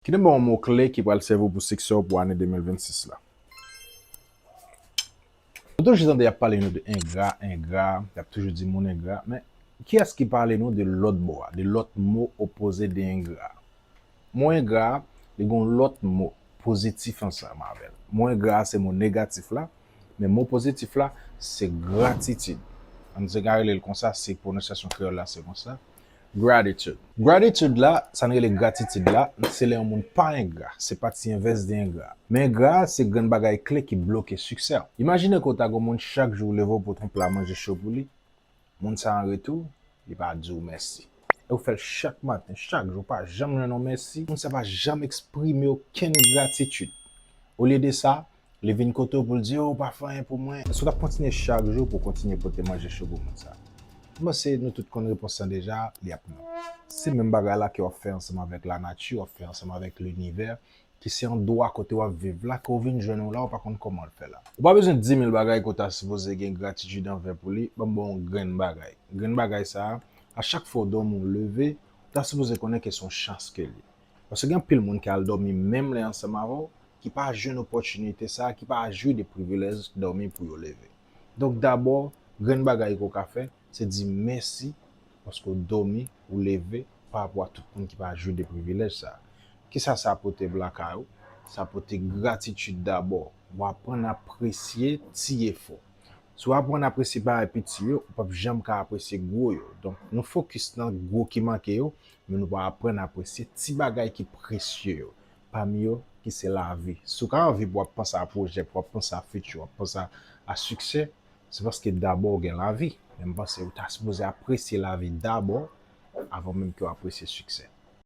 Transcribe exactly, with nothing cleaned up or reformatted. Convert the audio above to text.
Kite m ba w yon mo kle ki pral sèvi w pou siksè w pou ane de mil vennsis la. Nou toujou tande y ap pale nou de engra, engra, y ap toujou di moun engra, men kiyès ki pale nou de lòt bò a, de lòt mo opoze de engra? Mo engra a, li gen yon lòt mo pozitif ansanm avè l. Mo engra a se mo negatif la, men mo pozitif la, se gratitid. Ann, se ka rele l konsa, si pwononsyasyon kreyòl la se konsa. Gratitude. Gratitude la, sa n rele gratitid la, se lè yon moun pa engra, se pati envès de engra. Men engra a, se grenn bagay kle ki bloke siksè w. Imajine ke w ta gen yon moun chak jou ou leve w pote yon pla manje cho pou li, moun sa an retou, li pa di w mèsi. E w fè l chak maten, chak jou, w pa janm jwenn yon mèsi, moun sa pa janm eksprime okenn gratitid. Olye de sa, li vin kote w pou l di, "Oh, ou pa fè anyen pou mwen." Si w t ap kontinye chak jou pou w kontinye pote manje cho pou moun sa, m panse nou tout konn repons lan deja, li ap non. Se menm bagay la ke w ap fè ansanm avèk lanati, w ap fè ansanm avèk linivè, ki se yon dwa kote w ap viv la, ke w vin jwenn ou la, ou pa konn kòman l fè la. Ou pa bezwen di mil bagay ke w ta sipoze gen gratitid anvè pou li, ban m ba w yon grenn bagay. Grenn bagay sa a, a chak fwa w dòmi w leve, ou ta sipoze konnen ke se yon chans ke l ye. Paske gen anpil moun ki al dòmi menm lè ansanm avè w, ki pa jwenn opòtinite sa a, ki pa jwi de privilèj dòmi pou yo leve. Donk dabò, grenn bagay ke w ka fè, se di mèsi paske w dòmi, ou leve, pa rapò a tout moun ki pa jwi de privilèj sa a. Kisa sa pote lakay ou? Sa pote gratitid dabò. W aprann apresye ti efò. Si w aprann apresye bagay piti yo, ou p ap janm ka apresye gwo yo. Donk, nou fokis nan gwo ki manke yo, men nou pa aprann apresye ti bagay ki presye yo. Pami yo, ki se lavi. Si w ka anvi pou w ap panse a pwojè, pou w ap panse a fiti, w ap panse a, a siksè, se paske dabò w gen lavi. Men m panse ou ta sipoze apresye lavi dabò, avan menm ke w apresye siksè.